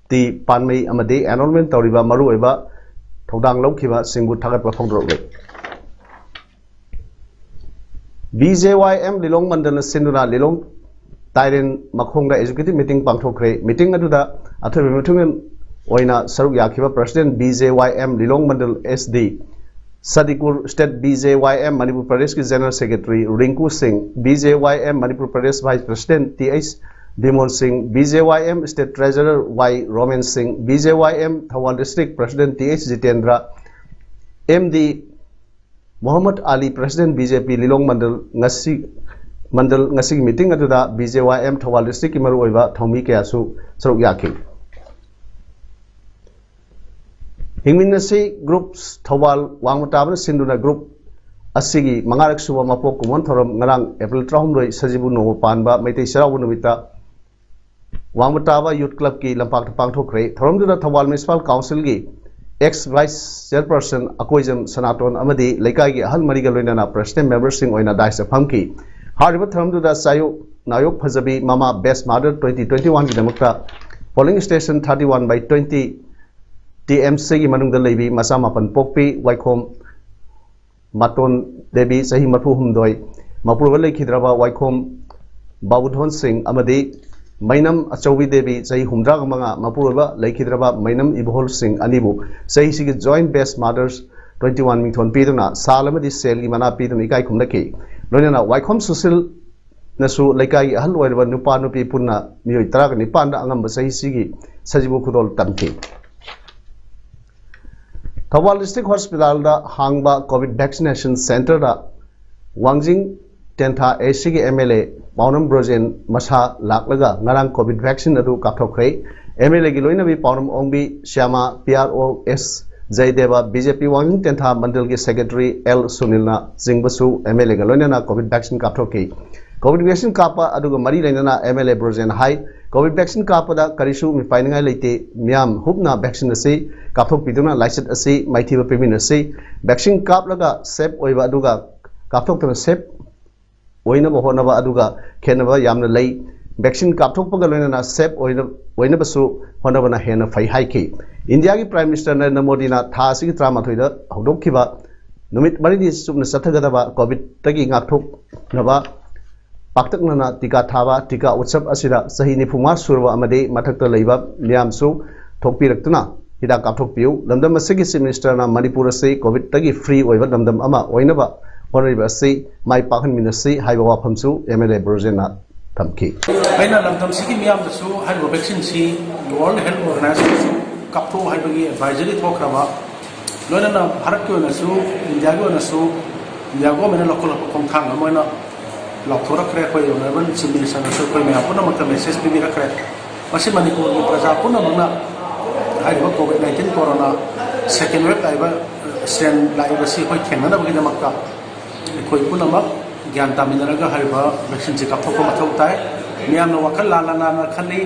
T Panmei ꯑꯃꯗꯤ enrolment ꯇꯧꯔꯤꯕ ꯃꯔꯨꯑꯣꯏꯕ ꯊꯧꯗꯥꯡ ꯂꯧꯈꯤꯕꯁꯤꯡꯕꯨ ꯊꯥꯒꯠꯄ ꯐꯣꯡꯗꯣꯔꯛꯂꯤ꯫ B J Y M Lilong ꯃꯟꯗꯜꯅ ꯁꯤꯟꯗꯨꯅ ꯂꯤꯂꯣꯡ ꯇꯥꯏꯔꯦꯟ ꯃꯈꯣꯡꯗ executive meeting ꯄꯥꯡꯊꯣꯛꯈ꯭ꯔꯦ꯫ Meeting ꯑꯗꯨꯗ ꯑꯊꯣꯏꯕ ꯃꯤꯊꯨꯡ ꯑꯣꯏꯅ ꯁꯔꯨꯛ ꯌꯥꯈꯤꯕ President B J Y M Lilong Mandal S D Sadikur, State B J Y M Manipur ꯄ꯭ꯔꯗꯦꯁꯀꯤ General Secretary Rinku Singh, B J Y M Manipur Pradesh Vice President T H Bimol Singh, B J Y M State Treasurer Y Romen Singh, B J Y M Thoubal District President T H Jitendra, M D Mohammad Ali, President B J P Lilong Mandal ꯉꯁꯤ, ꯃꯟꯗꯜ ꯉꯁꯤꯒꯤ meeting ꯑꯗꯨꯗ B J Y M Thoubal Districtꯀꯤ ꯃꯔꯨꯑꯣꯏꯕ ꯊꯧꯃꯤ ꯀꯌꯥꯁꯨ ꯁꯔꯨꯛ ꯌꯥꯈꯤ꯫ ꯍꯤꯡꯃꯤꯟꯅꯁꯤ groups Thoubal ꯋꯥꯡꯃ ꯇꯥꯕꯅ ꯁꯤꯟꯗꯨꯅ group ꯑꯁꯤꯒꯤ ꯃꯉꯥꯔꯛ ꯁꯨꯕ ꯃꯄꯣꯛ ꯀꯨꯝꯑꯣꯟ ꯊꯧꯔꯝ ꯉꯔꯥꯡ ꯑꯦꯄ꯭ꯔꯤꯜ ꯇꯔꯥꯍꯨꯝꯗꯣꯏ ꯁꯖꯤꯕꯨ ꯅꯣꯡꯃ ꯄꯥꯟꯕ ꯃꯩꯇꯩ ꯆꯩꯔꯥꯎꯕ ꯅꯨꯃꯤꯠꯇ ꯋꯥꯡꯃ ꯇꯥꯕ Youth Clubꯀꯤ ꯂꯝꯄꯥꯛꯇ ꯄꯥꯡꯊꯣꯛꯈ꯭ꯔꯦ꯫ ꯊꯧꯔꯝꯗꯨꯗ Thoubal Municipal Councilꯒꯤ ex Vice Chairperson Akoijam ꯁꯅꯥꯇꯣꯟ ꯑꯃꯗꯤ ꯂꯩꯀꯥꯏꯒꯤ ꯑꯍꯜ ꯃꯔꯤꯒ ꯂꯣꯏꯅꯅ President memberꯁꯤꯡ ꯑꯣꯏꯅ dais ꯐꯝꯈꯤ꯫ ꯍꯥꯏꯔꯤꯕ ꯊꯧꯔꯝꯗꯨꯗ ꯆꯥꯌꯣꯛ ꯅꯥꯌꯣꯛ ꯐꯖꯕꯤ ꯃꯃꯥ Best Mother twenty twenty-oneꯒꯤꯗꯃꯛꯇ polling station thirty-one by twenty T M Cꯒꯤ ꯃꯅꯨꯡꯗ ꯂꯩꯕꯤ ꯃꯆꯥ ꯃꯥꯄꯟ ꯄꯣꯛꯄꯤ ꯋꯥꯏꯈꯣꯝ ꯃꯇꯣꯟ ꯗꯦꯕꯤ ꯆꯍꯤ ꯃꯔꯤꯐꯨ ꯍꯨꯝꯗꯣꯏ, ꯃꯄꯨꯔꯣꯏꯕ ꯂꯩꯈꯤꯗ꯭ꯔꯕ ꯋꯥꯏꯈꯣꯝ ꯕꯥꯕꯨꯙꯣꯟ ꯁꯤꯡ ꯑꯃꯗꯤ ꯃꯩꯅꯝ ꯑꯆꯧꯕꯤ ꯗꯦꯕꯤ ꯆꯍꯤ ꯍꯨꯝꯗ꯭ꯔꯥꯒ ꯃꯉꯥ, ꯃꯄꯨꯔꯣꯏꯕ ꯂꯩꯈꯤꯗ꯭ꯔꯕ ꯃꯩꯅꯝ ꯏꯕꯣꯍꯣꯜ ꯁꯤꯡ ꯑꯅꯤꯕꯨ ꯆꯍꯤꯁꯤꯒꯤ Joint Best Mothers twenty one ꯃꯤꯡꯊꯣꯟ ꯄꯤꯗꯨꯅ ꯁꯥꯜ ꯑꯃꯗꯤ ꯁꯦꯜꯒꯤ ꯃꯅꯥ ꯄꯤꯗꯨꯅ ꯏꯀꯥꯏ ꯈꯨꯝꯅꯈꯤ꯫ ꯂꯣꯏꯅꯅ ꯋꯥꯏꯈꯣꯝ ꯁꯨꯁꯤꯜꯅꯁꯨ ꯂꯩꯀꯥꯏꯒꯤ ꯑꯍꯜ ꯑꯣꯏꯔꯕ ꯅꯨꯄꯥ ꯅꯨꯄꯤ ꯄꯨꯟꯅ ꯃꯤꯑꯣꯏ ꯇꯔꯥꯒ ꯅꯤꯄꯥꯟꯗ ꯑꯉꯝꯕ ꯆꯍꯤꯁꯤꯒꯤ ꯁꯖꯤꯕꯨ ꯈꯨꯗꯣꯜ ꯇꯝꯈꯤ꯫ ꯊꯧꯕꯥꯜ ꯗꯤꯁꯇ꯭ꯔꯤꯛ ꯍꯣꯁꯄꯤꯇꯥꯜꯗ ꯍꯥꯡꯕ ꯀꯣꯚꯤꯗ ꯚꯦꯛꯁꯤꯅꯦꯁꯟ ꯁꯦꯟꯇꯔꯗ ꯋꯥꯡꯖꯤꯡ ꯇꯦꯟꯊꯥ ꯑꯦꯁꯤꯒꯤ ꯑꯦꯝ ꯑꯦꯜ ꯑꯦ ꯄꯥꯎꯅꯝ ꯕ꯭ꯔꯣꯖꯦꯟ ꯃꯁꯥ ꯂꯥꯛꯂꯒ ꯉꯔꯥꯡ ꯀꯣꯚꯤꯗ ꯚꯦꯛꯁꯤꯟ ꯑꯗꯨ ꯀꯥꯞꯊꯣꯛꯈ꯭ꯔꯦ꯫ ꯑꯦꯝ ꯑꯦꯜ ꯑꯦꯒꯤ ꯂꯣꯏꯅꯕꯤ ꯄꯥꯎꯅꯝ ꯑꯣꯡꯕꯤ, ꯁ꯭ꯌꯥꯃꯥ, ꯄꯤ ꯑꯥꯔ ꯑꯣ ꯑꯦꯁ Jayadeva, B J P Wangjing Tentha ꯃꯟꯗꯜꯒꯤ ꯁꯦꯀ꯭ꯔꯦꯇꯔꯤ ꯑꯦꯜ ꯁꯨꯅꯤꯜꯅ ꯆꯤꯡꯕꯁꯨ ꯑꯦꯝ ꯑꯦꯜ ꯑꯦꯒ ꯂꯣꯏꯅꯅ ꯀꯣꯚꯤꯗ ꯚꯦꯛꯁꯤꯟ ꯀꯥꯞꯊꯣꯛꯈꯤ꯫ ꯀꯣꯚꯤꯗ ꯚꯦꯛꯁꯤꯟ ꯀꯥꯞꯄ ꯑꯗꯨꯒ ꯃꯔꯤ ꯂꯩꯅꯅ ꯑꯦꯝ ꯑꯦꯜ ꯑꯦ ꯕ꯭ꯔꯣꯖꯦꯟ ꯍꯥꯏ, ꯀꯣꯚꯤꯗ ꯚꯦꯛꯁꯤꯟ ꯀꯥꯞꯄꯗ ꯀꯔꯤꯁꯨ ꯃꯤꯄꯥꯏꯅꯤꯡꯉꯥꯏ ꯂꯩꯇꯦ꯫ ꯃꯤꯌꯥꯝ ꯍꯨꯞꯅ ꯚꯦꯛꯁꯤꯟ ꯑꯁꯤ ꯀꯥꯞꯊꯣꯛꯄꯤꯗꯨꯅ ꯂꯥꯏꯆꯠ ꯑꯁꯤ ꯃꯥꯏꯊꯤꯕ ꯄꯤꯃꯤꯟꯅꯁꯤ꯫ ꯚꯦꯛꯁꯤꯟ ꯀꯥꯞꯂꯒ ꯁꯦꯐ ꯑꯣꯏꯕ ꯑꯗꯨꯒ ꯀꯥꯞꯊꯣꯛꯇꯅ ꯁꯦꯐ ꯑꯣꯏꯅꯕ ꯍꯣꯠꯅꯕ ꯑꯗꯨꯒ ꯈꯦꯠꯅꯕ ꯌꯥꯝꯅ ꯂꯩ꯫ ꯚꯦꯛꯁꯤꯟ ꯀꯥꯞꯊꯣꯛꯄꯒ ꯂꯣꯏꯅꯅ ꯁꯦꯐ ꯑꯣꯏꯅ, ꯑꯣꯏꯅꯕꯁꯨ ꯍꯣꯠꯅꯕꯅ ꯍꯦꯟꯅ ꯐꯩ ꯍꯥꯏꯈꯤ꯫ ꯏꯟꯗꯤꯌꯥꯒꯤ ꯄ꯭ꯔꯥꯏꯝ ꯃꯤꯅꯤꯁꯇꯔ ꯅꯔꯦꯟꯗ꯭ꯔ ꯃꯣꯗꯤꯅ ꯊꯥ ꯑꯁꯤꯒꯤ ꯇꯔꯥꯃꯥꯊꯣꯏꯗ ꯍꯧꯗꯣꯛꯈꯤꯕ ꯅꯨꯃꯤꯠ ꯃꯔꯤꯅꯤ ꯆꯨꯞꯅ ꯆꯠꯊꯒꯗꯕ ꯀꯣꯚꯤꯗꯇꯒꯤ ꯉꯥꯛꯊꯣꯛꯅꯕ ꯄꯥꯛꯇꯛꯅꯅ ꯇꯤꯀꯥ ꯊꯥꯕ ꯇꯤꯀꯥ ꯎꯠꯁꯕ ꯑꯁꯤꯗ ꯆꯍꯤ ꯅꯤꯐꯨꯃꯉꯥ ꯁꯨꯔꯕ ꯑꯃꯗꯤ ꯃꯊꯛꯇ ꯂꯩꯕ ꯃꯤꯌꯥꯝꯁꯨ ꯊꯣꯛꯄꯤꯔꯛꯇꯨꯅ ꯍꯤꯗꯥꯛ ꯀꯥꯞꯊꯣꯛꯄꯤꯌꯨ꯫ ꯂꯝꯗꯝ ꯑꯁꯤꯒꯤ ꯆꯤꯐ ꯃꯤꯅꯤꯁꯇꯔꯅ ꯃꯅꯤꯄꯨꯔ ꯑꯁꯤ ꯀꯣꯚꯤꯗꯇꯒꯤ ꯐ꯭ꯔꯤ ꯑꯣꯏꯕ ꯂꯝꯗꯝ ꯑꯃ ꯑꯣꯏꯅꯕ ꯍꯣꯠꯅꯔꯤꯕ ꯑꯁꯤ ꯃꯥꯏ ꯄꯥꯛꯍꯟꯃꯤꯟꯅꯁꯤ ꯍꯥꯏꯕ ꯋꯥꯐꯝꯁꯨ ꯑꯦꯝ ꯑꯦꯜ ꯑꯦ ꯕ꯭ꯔꯣꯖꯦꯟꯅ ꯊꯝꯈꯤ꯫ ꯑꯩꯅ ꯂꯝꯗꯝꯁꯤꯒꯤ ꯃꯤꯌꯥꯝꯗꯁꯨ ꯍꯥꯏꯔꯤꯕ ꯚꯦꯛꯁꯤꯟꯁꯤ ꯋꯥꯔꯜ ꯍꯦꯜꯊ ꯑꯣꯔꯒꯅꯥꯏꯖꯦꯁꯟꯅꯁꯨ ꯀꯥꯞꯊꯣꯛꯎ ꯍꯥꯏꯕꯒꯤ ꯑꯦꯗꯚꯥꯏꯖꯔꯤ ꯊꯣꯛꯈ꯭ꯔꯕ, ꯂꯣꯏꯅꯅ ꯚꯥꯔꯠꯀꯤ ꯑꯣꯏꯅꯁꯨ, ꯏꯟꯗꯤꯌꯥꯒꯤ ꯑꯣꯏꯅꯁꯨ, ꯏꯟꯗꯤꯌꯥ ꯒꯣꯔꯃꯦꯟꯅ ꯂꯧꯈꯠꯂꯛꯄ ꯈꯣꯡꯊꯥꯡ ꯑꯃ ꯑꯣꯏꯅ ꯂꯥꯎꯊꯣꯔꯛꯈ꯭ꯔꯦ꯫ ꯑꯩꯈꯣꯏ ꯑꯣꯅꯔꯦꯕꯜ ꯆꯤꯐ ꯃꯤꯅꯤꯁꯇꯔꯅꯁꯨ ꯑꯩꯈꯣꯏ ꯃꯌꯥꯝ ꯄꯨꯝꯅꯃꯛꯇ ꯃꯦꯁꯦꯖ ꯄꯤꯕꯤꯔꯛꯈ꯭ꯔꯦ꯫ ꯃꯁꯤ ꯃꯅꯤꯄꯨꯔꯒꯤ ꯄ꯭ꯔꯖꯥ ꯄꯨꯝꯅꯃꯛꯅ ꯍꯥꯏꯔꯤꯕ ꯀꯣꯚꯤꯗ ꯅꯥꯏꯟꯇꯤꯟ ꯀꯣꯔꯣꯅꯥ ꯁꯦꯀꯦꯟ ꯋꯦꯕ ꯂꯥꯛꯏꯕ ꯁ꯭ꯇ꯭ꯔꯦꯟ ꯂꯥꯛꯏꯕꯁꯤ ꯑꯩꯈꯣꯏ ꯊꯦꯡꯅꯅꯕꯒꯤꯗꯃꯛꯇ ꯑꯩꯈꯣꯏ ꯄꯨꯝꯅꯃꯛ ꯒ꯭ꯌꯥꯟ ꯇꯥꯃꯤꯟꯅꯔꯒ ꯍꯥꯏꯔꯤꯕ ꯚꯦꯛꯁꯤꯟꯁꯤ ꯀꯥꯞꯊꯣꯛꯄ ꯃꯊꯧ ꯇꯥꯏ꯫ ꯃꯤꯌꯥꯝꯅ ꯋꯥꯈꯜ ꯂꯥꯟꯅ ꯂꯥꯟꯅ ꯈꯜꯂꯤ,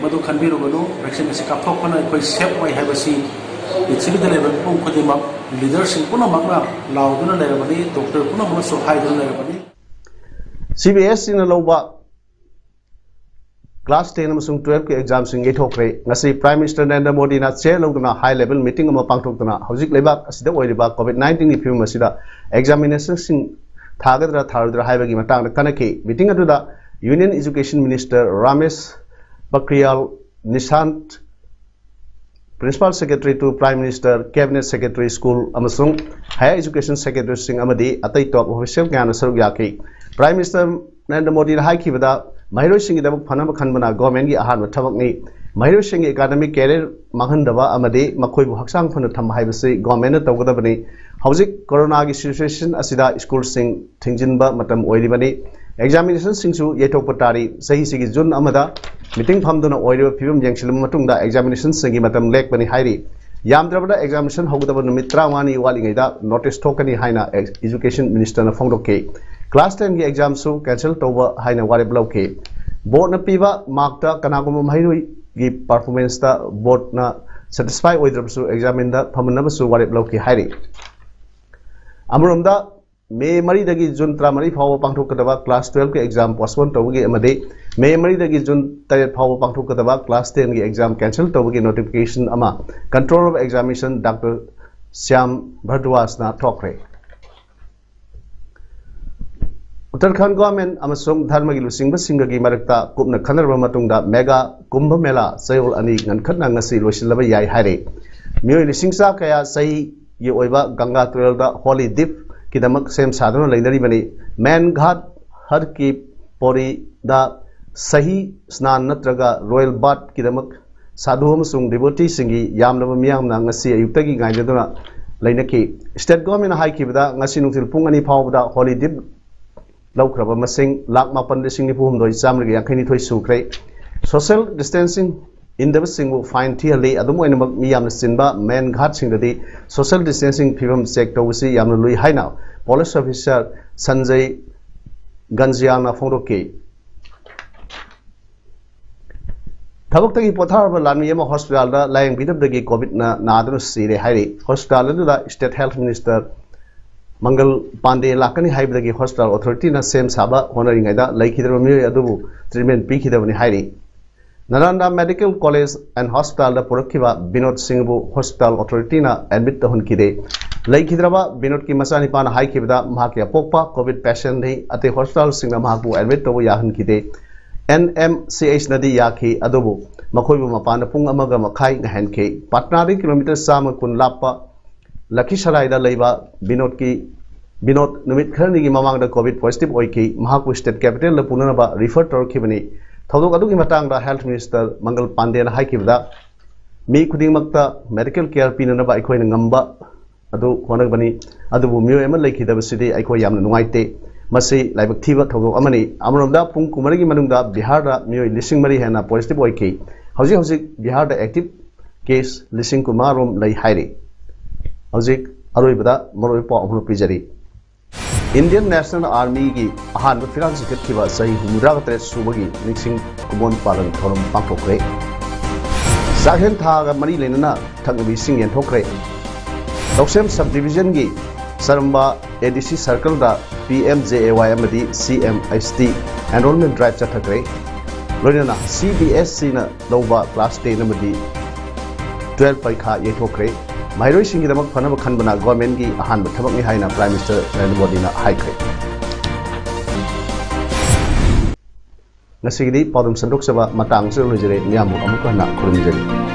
ꯃꯗꯨ ꯈꯟꯕꯤꯔꯨꯒꯅꯨ꯫ ꯚꯦꯛꯁꯤꯟ ꯑꯁꯤ ꯀꯥꯞꯊꯣꯛꯄꯅ ꯑꯩꯈꯣꯏ ꯁꯦꯐ ꯑꯣꯏ ꯍꯥꯏꯕꯁꯤ ꯄ꯭ꯔꯤꯊꯤꯕꯤꯗ ꯂꯩꯕ ꯃꯤꯄꯨꯝ ꯈꯨꯗꯤꯡꯃꯛ, ꯂꯤꯗꯔꯁꯤꯡ ꯄꯨꯝꯅꯃꯛꯅ ꯂꯥꯎꯗꯨꯅ ꯂꯩꯔꯕꯅꯤ, ꯗꯣꯛꯇꯔ ꯄꯨꯝꯅꯃꯛꯅꯁꯨ ꯍꯥꯏꯗꯨꯅ ꯂꯩꯔꯕꯅꯤ꯫ ꯁꯤ ꯕꯤ ꯑꯦꯁ ꯏꯅ ꯂꯧꯕ ꯀ꯭ꯂꯥꯁ ꯇꯦꯟ ꯑꯃꯁꯨꯡ ꯇꯨꯋꯦꯜꯐꯀꯤ ꯑꯦꯛꯖꯥꯝꯁꯤꯡ ꯌꯩꯊꯣꯛꯈ꯭ꯔꯦ꯫ ꯉꯁꯤ ꯄ꯭ꯔꯥꯏꯝ ꯃꯤꯅꯤꯁꯇꯔ ꯅꯔꯦꯟꯗ꯭ꯔ ꯃꯣꯗꯤꯅ ꯆꯦꯌꯔ ꯂꯧꯗꯨꯅ ꯍꯥꯏ ꯂꯦꯚꯦꯜ ꯃꯤꯇꯤꯡ ꯑꯃ ꯄꯥꯡꯊꯣꯛꯇꯨꯅ ꯍꯧꯖꯤꯛ ꯂꯩꯕꯥꯛ ꯑꯁꯤꯗ ꯑꯣꯏꯔꯤꯕ ꯀꯣꯚꯤꯗ ꯅꯥꯏꯟꯇꯤꯟꯒꯤ ꯐꯤꯕꯝ ꯑꯁꯤꯗ ꯑꯦꯛꯖꯥꯃꯤꯅꯦꯁꯟꯁꯤꯡ ꯊꯥꯒꯗ꯭ꯔꯥ ꯊꯥꯔꯣꯏꯗ꯭ꯔꯥ ꯍꯥꯏꯕꯒꯤ ꯃꯇꯥꯡꯗ ꯈꯟꯅꯈꯤ꯫ ꯃꯤꯇꯤꯡ ꯑꯗꯨꯗ union education minister Ramesh Pokhriyal Nishank, Principal Secretary to Prime Minister, Cabinet Secretary, School ꯑꯃꯁꯨꯡ Higher Education Secretaryꯁꯤꯡ ꯑꯃꯗꯤ ꯑꯇꯩ top official ꯀꯌꯥꯅ ꯁꯔꯨꯛ ꯌꯥꯈꯤ꯫ Prime Minister ꯅꯔꯦꯟꯗ꯭ꯔ ꯃꯣꯗꯤꯅ ꯍꯥꯏꯈꯤꯕꯗ, ꯃꯍꯩꯔꯣꯏꯁꯤꯡꯒꯤꯗꯃꯛ ꯐꯅꯕ ꯈꯟꯕꯅ governmentꯀꯤ ꯑꯍꯥꯟꯕ ꯊꯕꯛꯅꯤ꯫ ꯃꯍꯩꯔꯣꯏꯁꯤꯡꯒꯤ academic career ꯃꯥꯡꯍꯟꯗꯕ ꯑꯃꯗꯤ ꯃꯈꯣꯏꯕꯨ ꯍꯛꯆꯥꯡ ꯐꯅ ꯊꯝꯕ ꯍꯥꯏꯕꯁꯤ governmentꯅ ꯇꯧꯒꯗꯕꯅꯤ꯫ ꯍꯧꯖꯤꯛ ꯀꯣꯔꯣꯅꯥꯒꯤ situation ꯑꯁꯤꯗ schoolꯁꯤꯡ ꯊꯤꯡꯖꯤꯟꯕ ꯃꯇꯝ ꯑꯣꯏꯔꯤꯕꯅꯤ꯫ Examinationꯁꯤꯡꯁꯨ ꯌꯩꯊꯣꯛꯄ ꯇꯥꯔꯤ꯫ ꯆꯍꯤꯁꯤꯒꯤ June ꯑꯃꯗ meeting ꯐꯝꯗꯨꯅ ꯑꯣꯏꯔꯤꯕ ꯐꯤꯕꯝ ꯌꯦꯡꯁꯤꯜꯂꯕ ꯃꯇꯨꯡꯗ examinationꯁꯤꯡꯒꯤ ꯃꯇꯝ ꯂꯦꯞꯀꯅꯤ ꯍꯥꯏꯔꯤ꯫ ꯌꯥꯝꯗ꯭ꯔꯕꯗ examination ꯍꯧꯒꯗꯕ ꯅꯨꯃꯤꯠ ꯇꯔꯥꯃꯉꯥꯅꯤ ꯋꯥꯠꯂꯤꯉꯩꯗ notice ꯊꯣꯛꯀꯅꯤ ꯍꯥꯏꯅ Education Ministerꯅ ꯐꯣꯡꯗꯣꯛꯈꯤ꯫ Class tenꯒꯤ examꯁꯨ cancel ꯇꯧꯕ ꯍꯥꯏꯅ ꯋꯥꯔꯦꯞ ꯂꯧꯈꯤ꯫ Boardꯅ ꯄꯤꯕ markꯇ ꯀꯅꯥꯒꯨꯝꯕ ꯃꯍꯩꯔꯣꯏꯒꯤ performanceꯇ boardꯅ satisfy ꯑꯣꯏꯗ꯭ꯔꯕꯁꯨ examineꯗ ꯐꯝꯍꯟꯅꯕꯁꯨ ꯋꯥꯔꯦꯞ ꯂꯧꯈꯤ ꯍꯥꯏꯔꯤ꯫ ꯑꯃꯔꯣꯝꯗ, May ꯃꯔꯤꯗꯒꯤ June ꯇꯔꯥꯃꯔꯤ ꯐꯥꯎꯕ ꯄꯥꯡꯊꯣꯛꯀꯗꯕ class twelveꯀꯤ exam postpone ꯇꯧꯕꯒꯤ ꯑꯃꯗꯤ May ꯃꯔꯤꯗꯒꯤ June ꯇꯔꯦꯠ ꯐꯥꯎꯕ ꯄꯥꯡꯊꯣꯛꯀꯗꯕ class tenꯒꯤ exam cancel ꯇꯧꯕꯒꯤ notification ꯑꯃ Controller of Examination Doctor Shyam ꯚꯔꯗ꯭ꯋꯥꯖꯅ ꯊꯣꯛꯈ꯭ꯔꯦ꯫ ꯎꯠꯇꯔꯈꯟꯗ government ꯑꯃꯁꯨꯡ ꯙꯔꯃꯒꯤ ꯂꯨꯆꯤꯡꯕꯁꯤꯡꯒꯒꯤ ꯃꯔꯛꯇ ꯀꯨꯞꯅ ꯈꯟꯅꯔꯕ ꯃꯇꯨꯡꯗ mega ꯀꯨꯝꯚ ꯃꯦꯂꯥ ꯆꯌꯣꯜ ꯑꯅꯤ ꯉꯟꯈꯠꯅ ꯉꯁꯤ ꯂꯣꯏꯁꯤꯜꯂꯕ ꯌꯥꯏ ꯍꯥꯏꯔꯦ꯫ ꯃꯤꯑꯣꯏ ꯂꯤꯁꯤꯡ ꯆꯥ ꯀꯌꯥ ꯆꯍꯤꯒꯤ ꯑꯣꯏꯕ ꯒꯪꯒꯥ ꯇꯨꯔꯦꯜꯗ holy dipꯀꯤꯗꯃꯛ ꯁꯦꯝ ꯁꯥꯗꯨꯅ ꯂꯩꯅꯔꯤꯕꯅꯤ꯫ Main Ghat Har Ki Pauriꯗ ꯁꯍꯤ ꯁ꯭ꯅꯥꯟ ꯅꯠꯇ꯭ꯔꯒ royal bathꯀꯤꯗꯃꯛ ꯁꯥꯙꯨ ꯑꯃꯁꯨꯡ devoteeꯁꯤꯡꯒꯤ ꯌꯥꯝꯂꯕ ꯃꯤꯌꯥꯝꯅ ꯉꯁꯤ ꯑꯌꯨꯛꯇꯒꯤ ꯉꯥꯏꯅꯗꯨꯅ ꯂꯩꯅꯈꯤ꯫ State governmentꯅ ꯍꯥꯏꯈꯤꯕꯗ, ꯉꯁꯤ ꯅꯨꯡꯊꯤꯜ ꯄꯨꯡ ꯑꯅꯤ ꯐꯥꯎꯕꯗ holy dip ꯂꯧꯈ꯭ꯔꯕ ꯃꯁꯤꯡ ꯂꯥꯈ ꯃꯥꯄꯟ ꯂꯤꯁꯤꯡ ꯅꯤꯐꯨ ꯍꯨꯝꯗꯣꯏ ꯆꯥꯝꯃꯔꯤꯒ ꯌꯥꯡꯈꯩ ꯅꯤꯊꯣꯏ ꯁꯨꯈ꯭ꯔꯦ꯫ Social distancing ꯏꯟꯗꯕꯁꯤꯡꯕꯨ fine ꯊꯤꯍꯜꯂꯤ꯫ ꯑꯗꯨꯝ ꯑꯣꯏꯅꯃꯛ, ꯃꯤ ꯌꯥꯝꯅ ꯆꯤꯟꯕ main ghatsꯁꯤꯡꯗꯗꯤ social distancing ꯐꯤꯕꯝ check ꯇꯧꯕꯁꯤ ꯌꯥꯝꯅ ꯂꯨꯏ ꯍꯥꯏꯅ police officer ꯁꯟꯖꯌ ꯒꯟꯖꯤꯌꯥꯜꯅ ꯐꯣꯡꯗꯣꯛꯈꯤ꯫ ꯊꯕꯛꯇꯒꯤ ꯄꯣꯊꯥꯔꯕ ꯂꯥꯟꯃꯤ ꯑꯃ hospitalꯗ ꯂꯥꯌꯦꯡꯕꯤꯗꯕꯗꯒꯤ COVIDꯅ ꯅꯥꯗꯨꯅ ꯁꯤꯔꯦ ꯍꯥꯏꯔꯤ꯫ Hospital ꯑꯗꯨꯗ State Health Minister ꯃꯪꯒꯜ ꯄꯥꯟꯗꯦ ꯂꯥꯛꯀꯅꯤ ꯍꯥꯏꯕꯗꯒꯤ hospital authorityꯅ ꯁꯦꯝ ꯁꯥꯕ ꯍꯣꯠꯅꯔꯤꯉꯩꯗ ꯂꯩꯈꯤꯗ꯭ꯔꯕ ꯃꯤꯑꯣꯏ ꯑꯗꯨꯕꯨ treatment ꯄꯤꯈꯤꯗꯕꯅꯤ ꯍꯥꯏꯔꯤ꯫ ꯅꯥꯂꯟꯗ Medical College and Hospitalꯗ ꯄꯨꯔꯛꯈꯤꯕ Vinod ꯁꯤꯡꯕꯨ hospital authorityꯅ admit ꯇꯧꯍꯟꯈꯤꯗꯦ꯫ ꯂꯩꯈꯤꯗ꯭ꯔꯕ ꯕꯤꯅꯣꯗꯀꯤ ꯃꯆꯥꯅꯤꯄꯥꯅ ꯍꯥꯏꯈꯤꯕꯗ, ꯃꯍꯥꯛꯀꯤ ꯑꯄꯣꯛꯄ COVID patientꯅꯤ, ꯑꯇꯩ hospitalꯁꯤꯡꯅ ꯃꯍꯥꯛꯄꯨ admit ꯇꯧꯕ ꯌꯥꯍꯟꯈꯤꯗꯦ꯫ ꯑꯦꯟ ꯑꯦꯝ ꯁꯤ ꯑꯩꯆꯅꯗꯤ ꯌꯥꯈꯤ, ꯑꯗꯨꯕꯨ ꯃꯈꯣꯏꯕꯨ ꯃꯄꯥꯟꯗ ꯄꯨꯡ ꯑꯃꯒ ꯃꯈꯥꯏ ꯉꯥꯏꯍꯟꯈꯤ꯫ ꯄꯥꯠꯅꯥꯗꯒꯤ ꯀꯤꯂꯣꯃꯤꯇꯔ ꯆꯥꯝꯃ ꯀꯨꯟ ꯂꯥꯞꯄ ꯂꯈꯤꯁꯔꯥꯏꯗ ꯂꯩꯕ ꯕꯤꯅꯣꯗꯀꯤ, ꯕꯤꯅꯣꯗ ꯅꯨꯃꯤꯠ ꯈꯔꯅꯤꯒꯤ ꯃꯃꯥꯡꯗ ꯀꯣꯚꯤꯗ ꯄꯣꯖꯤꯇꯤꯚ ꯑꯣꯏꯈꯤ꯫ ꯃꯍꯥꯛꯄꯨ ꯁ꯭ꯇꯦꯠ ꯀꯦꯄꯤꯇꯦꯜꯗ ꯄꯨꯅꯅꯕ ꯔꯤꯐꯔ ꯇꯧꯔꯛꯈꯤꯕꯅꯤ꯫ ꯊꯧꯗꯣꯛ ꯑꯗꯨꯒꯤ ꯃꯇꯥꯡꯗ ꯍꯦꯜꯊ ꯃꯤꯅꯤꯁꯇꯔ ꯃꯪꯒꯜ ꯄꯥꯟꯗꯦꯅ ꯍꯥꯏꯈꯤꯕꯗ, ꯃꯤ ꯈꯨꯗꯤꯡꯃꯛꯇ ꯃꯦꯗꯤꯀꯦꯜ ꯀꯦꯌꯔ ꯄꯤꯅꯅꯕ ꯑꯩꯈꯣꯏꯅ ꯉꯝꯕ ꯑꯗꯨ ꯍꯣꯠꯅꯕꯅꯤ, ꯑꯗꯨꯕꯨ ꯃꯤꯑꯣꯏ ꯑꯃ ꯂꯩꯈꯤꯗꯕꯁꯤꯗꯤ ꯑꯩꯈꯣꯏ ꯌꯥꯝꯅ ꯅꯨꯡꯉꯥꯏꯇꯦ꯫ ꯃꯁꯤ ꯂꯥꯏꯕꯛ ꯊꯤꯕ ꯊꯧꯗꯣꯛ ꯑꯃꯅꯤ꯫ ꯑꯃꯔꯣꯝꯗ, ꯄꯨꯡ ꯀꯨꯟꯃꯔꯤꯒꯤ ꯃꯅꯨꯡꯗ ꯕꯤꯍꯥꯔꯗ ꯃꯤꯑꯣꯏ ꯂꯤꯁꯤꯡ ꯃꯔꯤ ꯍꯦꯟꯅ ꯄꯣꯖꯤꯇꯤꯚ ꯑꯣꯏꯈꯤ꯫ ꯍꯧꯖꯤꯛ ꯍꯧꯖꯤꯛ ꯕꯤꯍꯥꯔꯗ ꯑꯦꯛꯇꯤꯚ ꯀꯦꯁ ꯂꯤꯁꯤꯡ ꯀꯨꯟꯃꯉꯥ ꯔꯣꯝ ꯂꯩ ꯍꯥꯏꯔꯤ꯫ ꯍꯧꯖꯤꯛ ꯑꯔꯣꯏꯕꯗ ꯃꯔꯨꯑꯣꯏꯕ ꯄꯥꯎ ꯑꯃ ꯄꯤꯖꯔꯤ꯫ ꯏꯟꯗꯤꯌꯟ ꯅꯦꯁꯅꯦꯜ ꯑꯥꯔꯃꯤꯒꯤ ꯑꯍꯥꯟꯕ ꯐꯤꯔꯥꯜ ꯆꯤꯡꯈꯠꯈꯤꯕ ꯆꯍꯤ ꯍꯨꯝꯐꯨꯇꯔꯥ ꯇꯔꯦꯠ ꯁꯨꯕꯒꯤ ꯅꯤꯡꯁꯤꯡ ꯀꯨꯃꯣꯟ ꯄꯥꯂꯟ ꯊꯧꯔꯝ ꯄꯥꯡꯊꯣꯛꯈ꯭ꯔꯦ꯫ ꯆꯥꯛꯍꯦꯟ ꯊꯥꯒ ꯃꯔꯤ ꯂꯩꯅꯅ ꯊꯛꯅꯕ ꯏꯁꯤꯡ ꯌꯦꯟꯊꯣꯛꯈ꯭ꯔꯦ꯫ ꯂꯧꯁꯦꯝ ꯁꯕ ꯗꯤꯕꯤꯖꯟꯒꯤ ꯆꯔꯝꯕ ꯑꯦ ꯗꯤ ꯁꯤ ꯁꯔꯀꯜꯗ ꯄꯤ ꯑꯦꯝ ꯖꯦ ꯑꯦ ꯋꯥꯏ ꯑꯃꯗꯤ C M H T enrolment drive ꯆꯠꯊꯈ꯭ꯔꯦ꯫ ꯂꯣꯏꯅꯅ ꯁꯤ ꯕꯤ ꯑꯦꯁ ꯁꯤꯅ ꯂꯧꯕ ꯀ꯭ꯂꯥꯁ ꯇꯦꯟ ꯑꯃꯗꯤ ꯇꯨꯋꯦꯜꯐ ꯄꯔꯤꯈꯥ ꯌꯩꯊꯣꯛꯈ꯭ꯔꯦ꯫ ꯃꯍꯩꯔꯣꯏꯁꯤꯡꯒꯤꯗꯃꯛ ꯐꯅꯕ ꯈꯟꯕꯅ ꯒꯣꯔꯃꯦꯟꯒꯤ ꯑꯍꯥꯟꯕ ꯊꯕꯛꯅꯤ ꯍꯥꯏꯅ ꯄ꯭ꯔꯥꯏꯝ ꯃꯤꯅꯤꯁꯇꯔ ꯅꯔꯦꯟꯗ꯭ꯔ ꯃꯣꯗꯤꯅ ꯍꯥꯏꯈ꯭ꯔꯦ꯫ ꯉꯁꯤꯒꯤꯗꯤ ꯄꯥꯎꯗꯝ ꯁꯟꯗꯣꯛꯆꯕ ꯃꯇꯥꯡ ꯑꯁꯤꯗ ꯂꯣꯏꯖꯔꯦ꯫ ꯃꯤꯌꯥꯝꯕꯨ ꯑꯃꯨꯛ ꯍꯟꯅ ꯈꯨꯔꯨꯝꯖꯔꯤ꯫